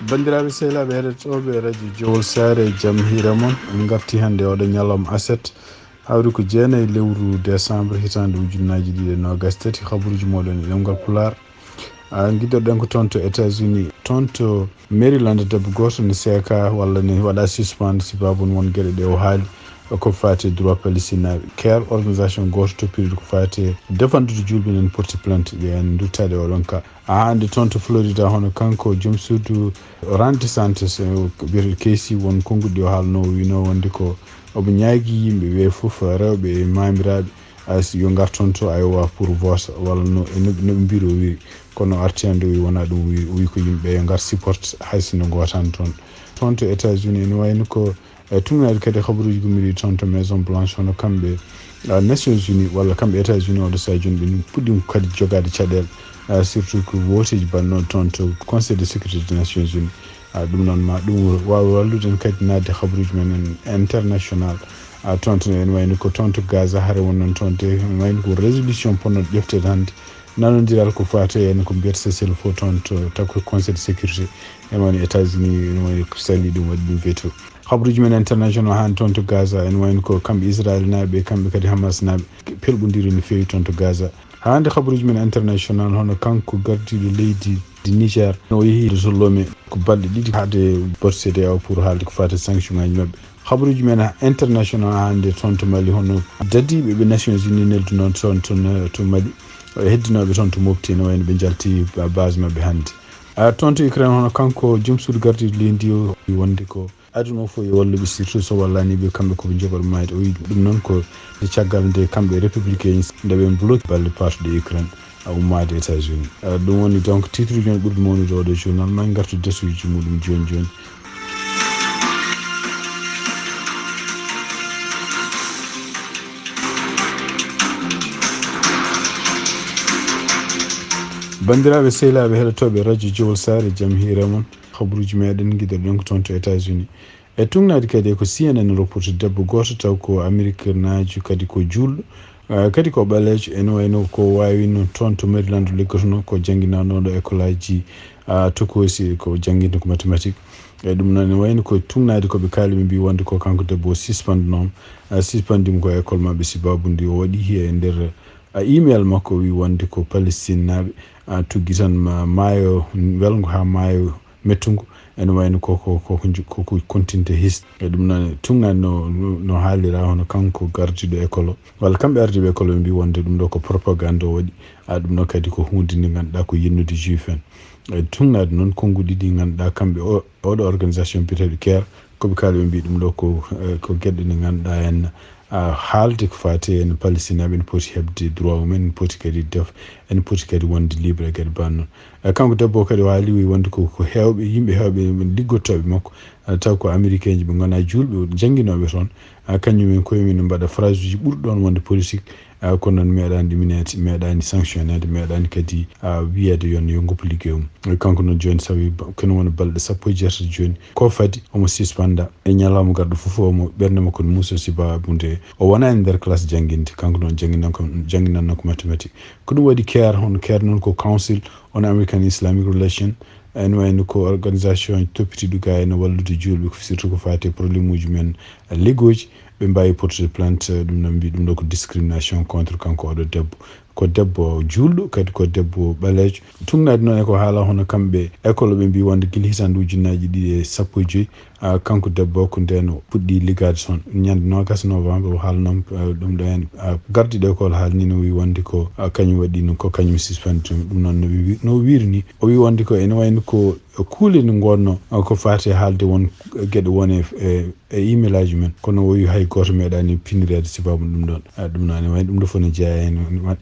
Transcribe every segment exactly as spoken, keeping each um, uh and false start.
Banndiraaɓe sehilaaɓe heɗotooɓe radio Jowol Saare, jam hiire mon. En ngarti hannde oɗo ñalawma aset, hawri ko jeenayi lewru décembre hitaande ujunnaaji ɗiɗi e noogaas tati. Habaruuji mooɗon e ɗemngal Pulaar. Ah, ngiɗɗoɗen ko toon to États-Unis, toon to Maryland, debbo gooto ne seekaa walla ne waɗaa suspend sibaabu won geɗe ɗe o haali ko faati e droit palestinaaɓe. Keer organisation gooto toppiriiɗo ko faati e defandude juulɓe nen porti plainte ɓe en duttaade oɗon ka. Haa hannde toon to Florida, hono kanko joom suudu Ron DeSantis, eh, biyeteeɗo Casey, won konnguɗi o haalnoo, o wiinoo wonde ko omo ñaagii yimɓe ɓe fof, rewɓe e maamiraaɓe, ah, si yo ngar toon to Iowa pour vote, walla no, e no, no ɓe mbiri o wiiri. Kono o arti hannde o wii wonaa ɗum o wiiri, o wii ko yimɓe yo ngar support hay sinno ngootaani toon. Toon to États-Unis ene wayno ko e tuŋŋaade kadi habaruuji gummiiɗi toon to Maison Blanche, hono kamɓe, ah, Nations Unies walla kamɓe États-Unis oɗo sahaa jooni ɓe puɗɗiima kadi jogaade caɗeele, ah, surtout ko wooteeji mbaɗnooɗi toon to Conseil de sécurité des Nations Unies. Ah, ɗum noon ma ɗum waawa wallude en kadi naatde habaruuji men en international. Ah, toon to ene wayno ko toon to Gaza hare won noon toon te ene wayno ko résolution ponnoɗo ƴefteede hannde. Nanondiral ko faati heen ko mbiyata cessez-le-feu toon to takko Conseil de sécurité, ene wayno États-Unis ene wayno ko salii ɗum, waɗi ɗum veto. Habaruuji men international hannde toon to Gaza, ene wayno ko kamɓe Israel naaɓe, kamɓe kadi Hamas naaɓe pelɓondiri no feewi toon to Gaza. Hannde habaruuji men international, hono kanko gardiiɗo leydi di Niger, o yehi to Lomé, ko balɗe ɗiɗi haade borti C D A O pour haalde ko faati sanction ŋaaji maɓɓe. Habaruuji men international hannde toon to Mali, hono dadiiɓe ɓe Nations Unies nelduno toon to, to Mali, e heddinooɓe toon to Mopti, ene wayno ɓe njalti ba-, base maɓɓe hannde. A, toon to Ukraine, hono kanko joom suudu gardiiɗo leydi o wonde ko aduna o fof yo wallu ɓe, surtout so wallaani ɓe, kamɓe ko ɓe njogoɗo maayde. O wiyi ɗum noon ko nde caggal nde kamɓe républicain nde ɓe bloqué balle partuɗe Ukraine a ummaade États-Unis. A, ɗum woni donc titre uji men ɓurɗi mawnude oɗo journal. Ma en ngartu desuuji muɗum jooni jooni. Banndiraaɓe sehilaaɓe heɗotooɓe radio Jowol Saare, jam hiire mon. Habaruuji meɗen ngiɗoɗen ko toon to États-Unis. E tuŋnaade kadi ko C N N reporti debbo gooto taw ko Ameriknaajo kadi ko juulɗo, ah, kadi ko ɓaleejo, ene wayno ko waawino toon to Maryland liggotono ko jannginanooɗo école aji, ah, tokoosi ko jannginta ko mathématique. E ɗum noon ene wayno ko tuŋnaade ko ɓe kaali ɓe mbii wonde ko kanko debbo o suspend noon, ah, suspendima ko école maɓɓe sibaabu ndi o waɗi e nder, ah, email makko o wii wonde ko Palestine naaɓe, ah, tuggi tan ma-, maayo welngo haa maayo mettungo, ene wayno ko, ko, ko, ko ju-, ko, ko continue hisde. E ɗum noon, tuŋnaade no, no, no haalira, hono kanko gardiiɗo école o, walla kamɓe ardiiɓe école o, ɓe mbii wonde ɗum ɗo ko propagande o waɗi, a, ɗum ɗo kadi ko huunde nde ngannduɗaa ko yennude juif en. E tuŋnaade noon, konnguɗi ɗi ngannduɗaa kamɓe o, oɗo organisation biyeteeɗo keer, ko ɓe kaali ɓe mbii ɗum ɗo ko, eh, ko geɗe ɗe ngannduɗaa en a, haalde ko faati en Palestinaaɓe, ene poti heɓde droit mum en, ene poti kadi def, ene poti kadi wonde libre e geɗe baaɗe noon. E, kanko debbo o kadi o haali, o wiyi wonde ko, ko heewɓe, yimɓe heewɓe liggotooɓe makko, a, taw ko Amerikeenji ɓe ngonaa juulɓe, jannginooɓe toon, a, kañum en koye mum ene mbaɗa phrase uji ɓurɗi ɗoon wonde politique, a, kono noon meeɗaani ɗuminaade, meeɗaani sanctionneede, meeɗaani kadi, a, wiyeede yo, yo ngoppu liggey mum. E, kanko noon jooni sawi ba-, kene woni balɗe sappo e jeetati jooni, ko fadi omo suspenda. E ñalawma garɗo fof, omo ɓernde makko ne muusa sibaabu nde o wonaa e nder classe jannginde. Kanko noon jannginan ko, jannginanno ko mathématique. Ko ɗum waɗi keer, hono keer noon ko Council on American Islamic Relation, ene wayno ko organisation toppitiiɗo gaa ene wallude juulɓe, ko surtout ko faati e problème uji men liggooji, ɓe mbaawi portude plainte, ɗum noon mbii ɗum ɗo ko discrimination contre kanko oɗo debbo. Ko debbo juulɗo, kadi ko debbo ɓaleejo. Tuŋnaade noon e ko haala hono kamɓe école ɓe mbii wonde gila hitaande ujunnaaji ɗiɗi e sappo e joy, a, kanko debbo ko ndeen o puɗɗi liggaade toon. Ñande noogaas novembre o haalnoo, a, ɗum ɗo heen, a, gardiiɗo école haalnii no wii wonde ko, a, kañum waɗi ɗum, ko kañum suspendii ɗum. Ɗum noon no wi-, no o wiiri ni, o wii wonde ko ene wayno ko kuule ne ngoodnoo, a, ko faati e haalde won geɗe won e, e, e email aji men. Kono o wii hay gooto meeɗaani pinireede sibaabu ɗum ɗoon. A, ɗum noon ene wayno ɗum ɗo fof ne jeyaa heen,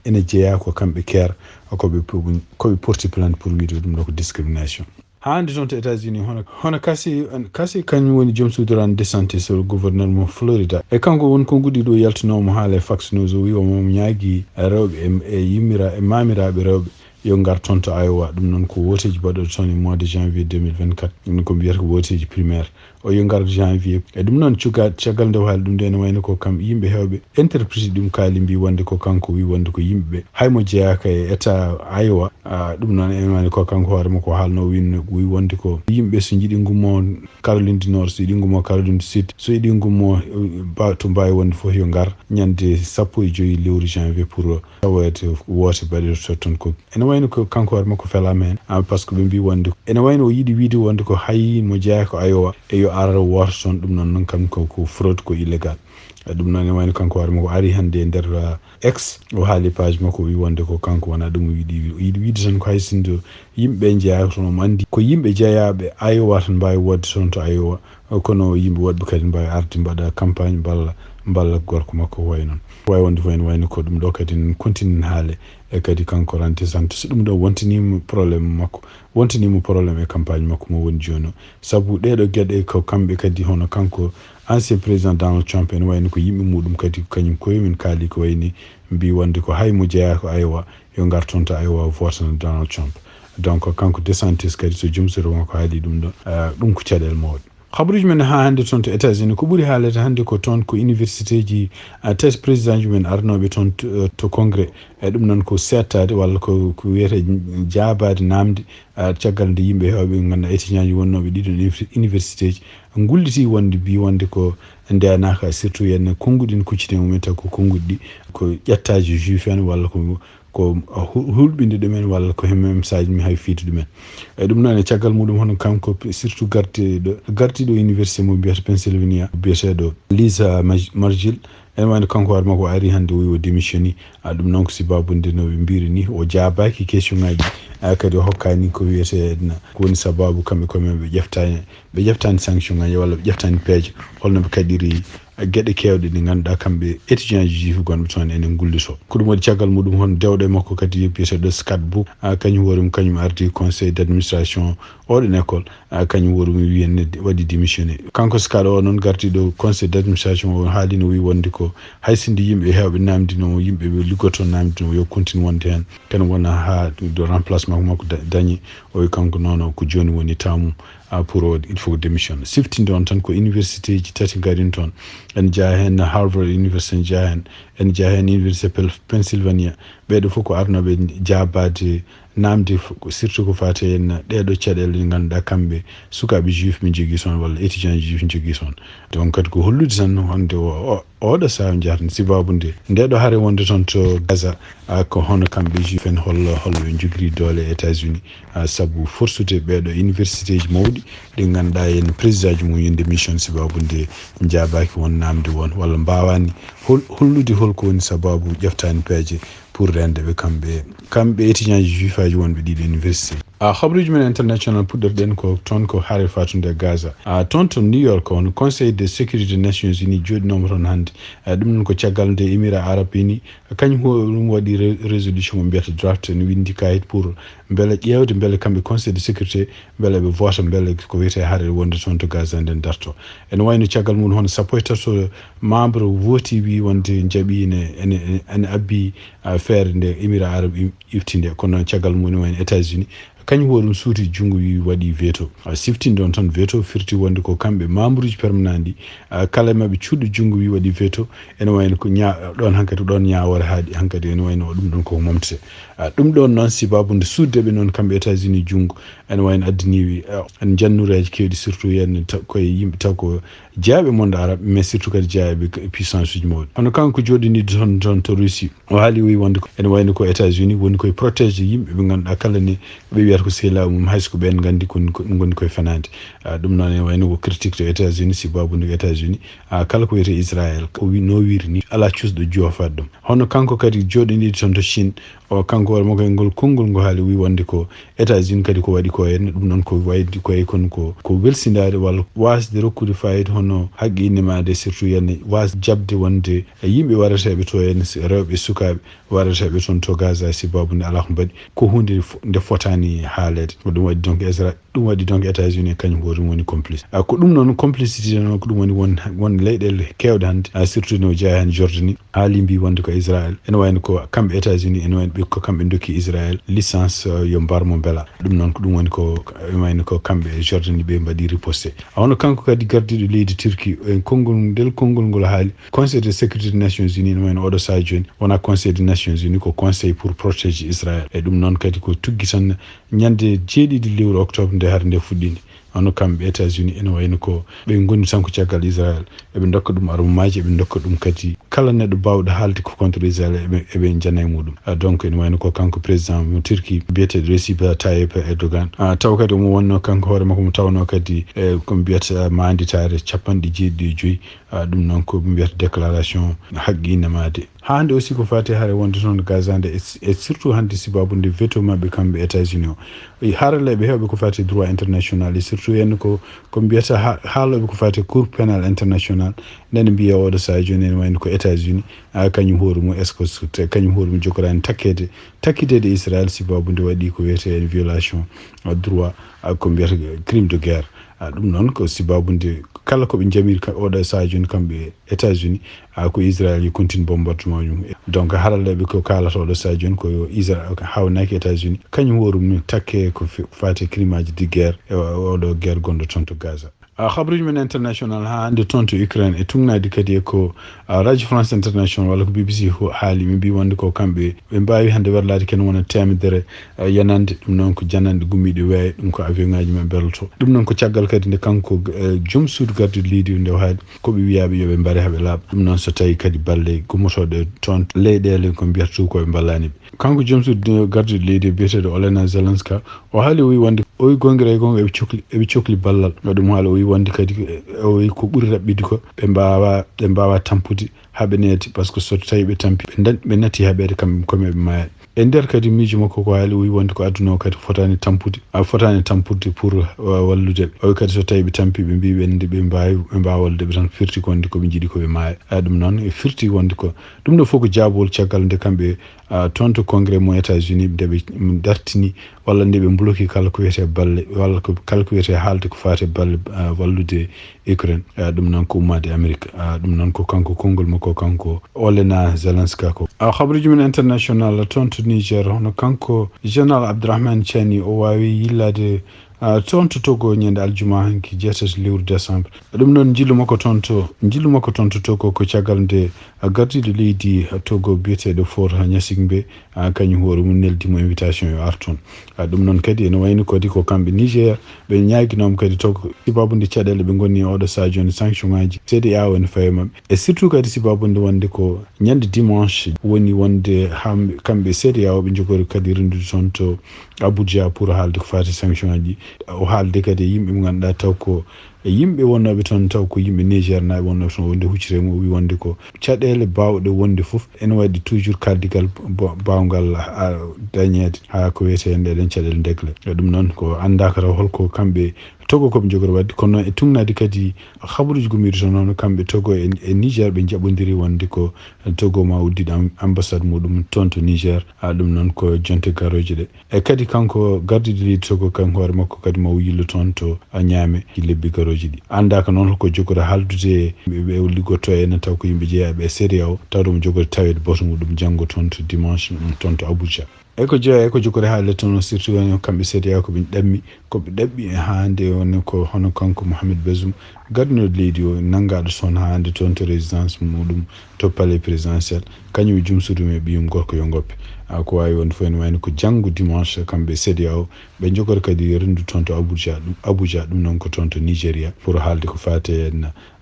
ene jeyaa ko kamɓe keer, ko ɓe po-, ko ɓe porti plainte pour wiide ɗum ɗo ko discrimination. Haa hannde toon to États-Unis, hono, hono Casey, Casey kañum woni joom suudu Ron DeSantis, o gouverneur mo Florida. E kanko woni konnguɗi ɗo yaltinoomo haala e Fox News, o wii omo ñaagii rewɓe e, e yimmira-, e maamiraaɓe rewɓe yo ngar toon to Iowa. Ɗum noon ko wooteeji baɗɗo toon e mois de janvier deux mille vingt-quatre. Ɗum ko mbiyata ko wooteeji primaire. O yo ngar janvier. E ɗum noon, cuga-, caggal nde o haali ɗum nde, ene wayno ko kam yimɓe heewɓe interprète ɗum kaali, mbi wonde ko kanko wi wonde ko yimɓe ɓe. Hay mo jeyaaka e état Iowa, ah, ɗum noon ene wayno ko kanko hoore makko haalno, o winno, wi wonde ko yimɓe so njiɗi ngummo Caroline du Nord, so yiɗi ngummo Caroline du Sud, so yiɗi ngummo, eh, ba-, to mbaawi wonde fof yo ngar ñande sappo e joyi lewru janvier pour taweede woote baɗirto toon ko. Ene wayno ko kanko hoore makko felaama heen, ah, par ce que ɓe mbi wonde, ene wayno o yiɗi wiide wonde ko hay mo jeyaa ko Iowa, e yo ar wooto toon, ɗum noon noon kam ko, ko fraude, ko illégal. Eh, ɗum noon ene wayno kanko hoore makko ari hannde e nder, ah, X, o haali page makko, o wi wonde ko kanko wona ɗum o yiɗi wi-, o yiɗi wiide tan ko hay sinno yimɓe ɓe jeyaa toon, omo anndi ko yimɓe jeyaaɓe Iowa tan mbaawi woote toon to Iowa, kono yimɓe woɗɓe kadi mbaawi arde mbaɗa campagne mballa, mballa gorko makko ko wayi noon. Waawi wonde fof ene wayno ko ɗum ɗo kadi en continue haale, e kadi kanko Ron DeSantis, ɗum ɗo wontaniima problème makko, wontaniima problème e campagne makko mo woni jooni o. Sabu ɗee ɗoo geɗe ko kamɓe kadi hono kanko ancien président Donald Trump ene wayno ko yimɓe muɗum kadi ko kañum koye mum kaali ko wayni mbi wonde ko hay mo jeyaa ko Iowa, yo ngar toon to Iowa vootana Donald Trump. Donc kanko DeSantis kadi so joom suudu makko haali ɗum ɗo, ah, ɗum ko caɗeele mawɗe. Habaruuji men haa hannde toon to États-Unis, ko ɓuri haaleede hannde ko toon ko universitéji, ah, tati présidentji men arnooɓe toon to, to Congrès. E ɗum noon ko seettaade walla ko, ko wiyetee jaabaade naamnde, ah, caggal nde yimɓe heewɓe ɓe ngannduɗaa étudiantji wonnooɓe ɗiɗon univers-, universitéji ngulliti wonde mbi wonde ko ndeenaaka, surtout yen konnguɗi no kuccini e mumen, taw ko konnguɗi ɗi ko ƴettaaji juif en walla ko, ko hu-, hulɓinde ɗumen walla ko hemem saji mi hay fiide ɗumen. E ɗum noon e caggal muɗum hono kanko p-, surtout gardiiɗo, gardiiɗo université mo mbiyata Pennsylvania, biyeteeɗo Lisa Maj-, Margil, ene wayno kanko hoore makko o ari hannde o wi o démissioni. A ɗum noon ko sababu nde no ɓe mbiri ni o jaabaaki question ngaji, a kadi o hokkaani ko wiyetee na ko woni sababu kamɓe koye mumen ɓe ƴeftaani, ɓe ƴeftaani sanction ngaji walla ɓe ƴeftaani peeje, holno ɓe kaɗiri geɗe keewɗe ɗe ngannduɗaa kamɓe étudiantji juif gonɓe toon ene ngulluto. Ko ɗum waɗi caggal muɗum hono dewɗo e makko kadi biyeteeɗo Scott Book, a kañum hoore mum kañum ardi conseil d'administration oɗon école, a kañum hoore mum wiyen ne waɗi démissionné. Kanko Scott o noon gardiiɗo conseil d'administration o haali no wi wonde ko hay sinno yimɓe heewɓe naamndino mo, yimɓe ɓe liggoto naamndino mo yo continue wonde heen. Kene wona haa ɗo remplacement makko da-, dañi. O wi kanko noon o ko jooni woni temps mum, a pour o il faut démission. Siftinde on tan ko universitéji tati ngarin toon. En njaha heen Harvard University, en njaha heen, en njaha heen Université Pel-, Pennsylvania. Ɓeeɗo fof ko arnooɓe jaabaade naamnde f-, ko surtout ko faati heen ɗeeɗo caɗeele ɗe ngannduɗaa kamɓe sukaaɓe juif ɓe njogii toon walla étudiant juif njogii toon. Donc kadi ko hollude tan hannde o, o, oɗo sahaa njahaten sababu nde, nde ɗo hare wonde toon to Gaza, a, ko hono kamɓe juif en hollo, hollo ɓe njogiri doole e États-Unis, a, sabu forsude ɓeeɗo universitéji mawɗi ɗi ngannduɗaa heen présidentji mum yinde mission sababu nde njaabaaki won naamnde won walla mbaawaani hol-, hollude holko woni sababu ƴeftaani peeje pour rende ɓe kamɓe, kamɓe étudiantji juifaaji wonɓe ɗiɗo université. A, habaruuji men international puɗɗorɗen ko toon ko hare fatunde Gaza. A, toon to New York, hono Conseil de sécurité des Nations Unies jooɗinooma toon hannde. A, ɗum noon ko caggal nde Émirats Arabes Unis, kañum ko ɗum waɗi re-, résolution mo mbiyata draft, ne winndi kayit pour mbele ƴeewde mbele kamɓe Conseil de sécurité, mbele ɓe voota mbele ko wiyetee hare wonde toon to Gaza nden darto. Ene wayno caggal mum hono sappo e tato membre vooti wi wonde njaɓi ne, ene, ene, ene abbi, a, feere nde Émirats Arabes Unis ifti nde. Kono noon caggal mum ne wayno États-Unis, kañum hoore mum suuti junngo wi waɗi veto. A, siftinde on tan veto firti wonde ko kamɓe membre uji permanent ɗi, a, kala e maɓɓe cuuɗo junngo wi waɗi veto, ene wayno ko ña-, ɗoon hankadi ko ɗoon ñaawoore haaɗi hankadi ene wayno ɗum ɗoon koko momtete. A, ɗum ɗoon noon sababu nde suuɗde ɓe noon kamɓe États-Unis junngo, ene wayno addani, a, en jannureeji keewɗi surtout yen ta-, koye yimɓe taw ko jeyaaɓe monde arabe, mais surtout kadi jeyaaɓe k-, puissance uji mawɗi. Hono kanko jooɗiniiɗo toon, toon to Russie, o haali o wi wonde ko ene wayno ko États-Unis woni koye protégé yimɓe ɓe ngannduɗaa kala ne ɓe wiyata ko sehilaaɓe mum, hay so ko ɓeen nganndi ko, ko ngoni koye fenaande. A, ɗum noon ene wayno ko critique to États-Unis, sababu nde ko États-Unis, a, kala ko wiyetee Israël, o wi no wiiri ni, alaa cuusɗo joofaade ɗum. Hono kanko kadi jooɗiniiɗo toon to Chine, o kanko hoore makko e ngol konngol ngo haali wi wonde ko États-Unis kadi ko waɗi ko heen, ɗum noon ko wayde ko e kon ko, ko welsindaade walla waasde rokkude fayida hono haqqe innde maade, surtout yen waas jaɓde wonde e yimɓe wareteeɓe to heen, rewɓe, sukaaɓe wareteeɓe toon to Gaza, sababu nde alaa ko mbaɗi, ko huunde fo-, nde fotaani haaleede. Ko ɗum waɗi donc Isra-, ɗum waɗi donc États-Unis kañum hoore mum woni complice. A, ko ɗum noon complicité noon ko ɗum woni won, won leyɗeele keewɗe hannde, a, surtout no jeyaa heen Jordanie, haali mbi wonde ko Israël. Ene wayno ko kamɓe États-Unis, ene wayno ko kamɓe dokki Israël licence, eh, yo mbar mo mbela. Ɗum noon ko ɗum woni ko, ene wayno ko kamɓe e Jordanie ɓe mbaɗi riposte. A hono kanko kadi gardiiɗo leydi Turquie, e konngol, ndel konngol ngol haali Conseil de sécurité des Nations Unies, ene wayno oɗo sahaa jooni wona Conseil des Nations Unies, ko Conseil pour protéger Israël. E ɗum noon kadi ko tuggi tan ñande jeeɗiɗi lewru octobre nde hare nde fuɗɗi nde. Hono kamɓe États-Unis ene wayno ko ɓe ngoni tan ko caggal Israël. Eɓe ndokka ɗum armemaaji, eɓe ndokka ɗum kadi kala neɗɗo baawɗo haalde ko contre Israël, eɓe, eɓe njana e muɗum. Ah, donc ene wayno ko kanko président mo Turquie biyeteeɗo Recep Tayyip Erdogan. Ah, taw kadi omo wonno kanko hoore makko mo tawno kadi, eh, ko mbiyata maanditaare capanɗe jeeɗiɗi e joyi. Ah, ɗum noon ko mbiyata déclaration haqqille maade. Hannde aussi ko fati hare wonde toon Gaza nde, e, e surtout hannde sababu nde veto maɓɓe kamɓe États-Unis o. E haralleeɓe heewɓe ko fati droit international, e surtout henna ko, ko mbiyata ha-, haalooɓe ko fati Cour pénal international, nene mbiya oɗo sahaa jooni ene wayno ko États-Unis, a, kañum hoore mum, est-ce que so te-, kañum hoore mum jogoraani takkeede, takkideede Israël sababu nde waɗi ko wiyetee en violation, a, droit, a, ko mbiyata crime de guerre. A, ɗum noon ko sababu nde kala ko ɓe njamiri ka-, oɗo sahaa jooni kamɓe États-Unis, a, ko Israël yo continue bombardement mum. Donc haralleeɓe ko kaalata oɗo sahaa jooni ko yo Israël hawnaaki États-Unis, kañum hoore mum takke ko fe-, faati crime aji de guerre e o-, oɗo guerre gonɗo toon to Gaza. A, habaruuji men international haa hannde toon to Ukraine e tugnaade kadi e ko, a, Radio France International walla ko B B C ho-, haali, ɓe mbii wonde ko kamɓe ɓe mbaawi hannde werlaade ken wona teemedere, a, yanande, ɗum noon ko jananɗe gummiiɗe weeyo, ɗum ko avion ŋaaji maɓɓe berloto. Ɗum noon ko caggal kadi nde kanko, e, joom suudu gardiiɗo leydi nde o haali, ko ɓe wiyaaɓe yo ɓe mbare haa ɓe laaɓa. Ɗum noon so tawii kadi balle gummotooɗe toon leyɗeele ko mbiyata tuubakooɓe mballaani ɓe. Kanko joom suudu gardiiɗo leydi biyeteeɗo Olena Zelenska, o haali, o wi wonde, o wi goonga e goonga eɓe cokli, eɓe cokli ballal. O ɗum haali, o wi wonde kadi, o wi ko ɓuri raɓɓiɗde ko ɓe mbaawa, ɓe mbaawa tampude haa ɓe neeti, par ce que so tawii ɓe tampi, ɓe dan-, ɓe natti haɓeede kamɓe koye maɓɓe maaya. E nder kadi miijo makko ko haali, o wi wonde ko aduna o kadi fotaani tampude, a, fotaani tampude pour, a, wallude ɓe. O wi kadi so tawii ɓe tampi, ɓe mbii ɓe nde ɓe mbaawi, ɓe mbaawa wallude ɓe tan, firti ko wonde ko ɓe njiɗi ko ɓe maaya. A, ɗum noon e firti wonde ko ɗum ɗo fof ko jaabowol caggal nde kamɓe, a, toon to congrès mo États-Unis nde ɓe dartini walla nde ɓe bloki kala ko wiyetee balle walla ko kala ko wiyetee haalde ko faati balle, a, wallude Ukraine. A, ɗum noon ko ummaade Amérique. A, ɗum noon ko kanko konngol makko kanko Olena Zelenska ko. A, habaruuji men international toon to Niger, hono kanko Général Abdourahmane Tchiani o waawi yillaade, a, toon to Togo ñande aljuma hanki jeetati lewru décembre. Ɗum noon njillu makko toon to, njillu makko toon to Togo ko caggal nde, a, gardiiɗo leydi, a, Togo biyeteeɗo Faure Gnassingbé, a, kañum hoore mum neldi mo invitation yo ar toon. A, ɗum noon kadi ene wayno kadi ko kamɓe Niger ɓe ñaaginooma kadi Togo sababu nde caɗeele ɓe ngoni e oɗo sahaa jooni sanction ŋaaji C D A O ene fawi maɓɓe. E surtout kadi sababu nde wonde ko ñande dimanche woni wonde ham-, kamɓe C D A O ɓe njogori kadi renndude toon to Abuja pour haalde ko faati sanction aji. O haalde kadi e yimɓe mo ngannduɗaa taw ko e yimɓe wonnooɓe toon taw ko yimɓe Niger naaɓe wonnooɓe toon wonde huccitee mum, o wi wonde ko caɗeele baawɗe wonde fof ene waɗi toujours kaldigal ba-, baawngal, a, dañeede haa ko wiyetee nde ɗen caɗeele ndegle. E ɗum noon ko anndaaka taw holko kamɓe Togo ko ɓe njogori waɗde, kono e tugnaade kadi habaruuji gummiiɗi toon noon kamɓe Togo e, e Niger ɓe njaɓondiri wonde ko Togo ma uddit am-, ambassade muɗum toon to Niger. A, ɗum noon ko jonte garooje ɗe. E kadi kanko gardiiɗo leydi Togo, kanko hoore makko kadi ma o yillo toon to, a, Niamey e lebbi garooji ɗi. Anndaaka noon ko jogori haaldude ɓe, ɓe liggotoo en taw ko yimɓe jeyaaɓe e C D A O, tawde omo jogori taweede batu muɗum janngo toon to dimanche, mm, toon to Abuja. E ko jeyaa e ko jogori haalde toon, surtout en kamɓe C D A O ko ɓe ɗammi, ko ɓe ɗaɓɓi e hannde woni ko hono kanko Mohamed Bazoum, gardiiɗo leydi o, nanngaaɗo toon hannde toon to résidence muɗum to palais présidentiel, kañum e joom suudu mum e ɓiyum gorko yo ngoppe. A, ko waawi wonde fof ene wayno ko janngo dimanche kamɓe C D A O ɓe njogori kadi renndu toon to Abuja, ɗum, Abuja, ɗum noon ko toon to Nigeria pour haalde ko faati e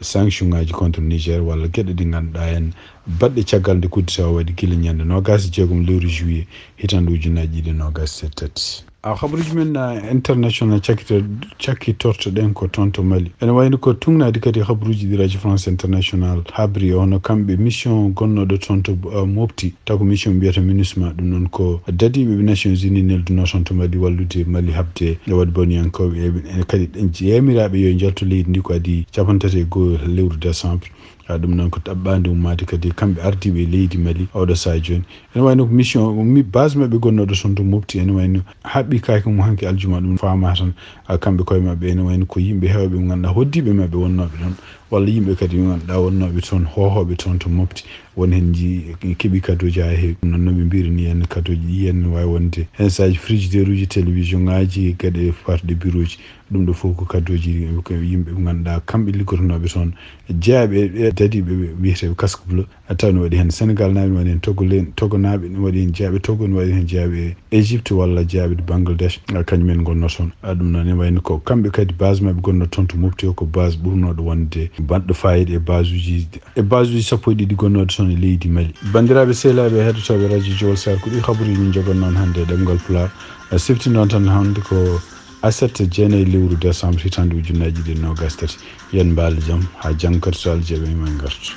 sanction ŋaaji contre Niger walla geɗe ɗe ngannduɗaa en baɗɗe caggal nde kuddita o waɗi gila ñande noogaas e jeegom lewru juillet hitaande ujunnaaji ɗiɗi e noogaas e tati. A, habaruuji men, a, international cakkito-, cakkitortoɗen ko toon to Mali. Ene wayno ko tugnaade kadi habaruuji ɗi Radio France International habri, hono kamɓe mission gonnooɗo toon to, a, Mopti, taw ko mission mbiyata MINUSMA, ɗum noon ko dadiiɓe ɓe Nations Unies neldunoo toon to Mali wallude Mali haɓde e waɗde boniyankooɓe e, e kadi yamiraaɓe yo njaltu leydi ndi ko adii cappanɗe tati e go'o lewru décembre. A, ɗum noon ko ɗaɓɓaande ummaade kadi kamɓe ardiiɓe leydi Mali oɗo sahaa jooni. Ene wayno ko mission, mi-, base maɓɓe gonnooɗo toon to Mopti, ene wayno haɓɓi kaake mum hanki aljuma, ɗum faama tan, a, kamɓe koye maɓɓe, ene wayno ko yimɓe heewɓe mo ngannduɗaa hoddiiɓe maɓɓe wonnooɓe ɗoon, Walla yimɓe kadi ɓe ngannduɗaa wonnooɓe toon, hoohooɓe toon to Mopti, won heen nji-, keɓi kadooji haa heewi. Noon no ɓe mbiri ni, en kadooji ɗi en waawi wonde heen saaji frigidaire uji, télévision ŋaaji, kadi e farde bureau ji. Ɗum ɗo fof ko kadooji yimɓe ɓe ngannduɗaa kamɓe liggotonooɓe toon, jeyaaɓe e dadiiɓe ɓe wiyeteeɓe casque bleu. A tawi no waɗi heen Senegal naaɓe, no waɗi heen Togo leen, Togo naaɓe, no waɗi heen jeyaaɓe Togo, no waɗi heen jeyaaɓe Égypte walla jeyaaɓe Bangladesh, a, kañum en ngonnoo toon. A, ɗum noon ne wayno ko kamɓe kadi base maɓɓe gonnoo toon to Mopti o, ko base ɓurnooɗo wonde baɗɗo fayida e base uji, e base uji sappo e ɗiɗi gonnooɗe toon e leydi Mali. Banndiraaɓe sehilaaɓe heɗotooɓe radio Jowol Sar, ko ɗi habaruuji min njogannoo on hannde e ɗemngal Pulaar. A, sifti noon tan hannde ko aset jeenayi lewru décembre hitaande ujunnaji ɗiɗi e noogas tati. Yen mbaal jam, haa janngo kadi so Allah jaɓii ma ngartu.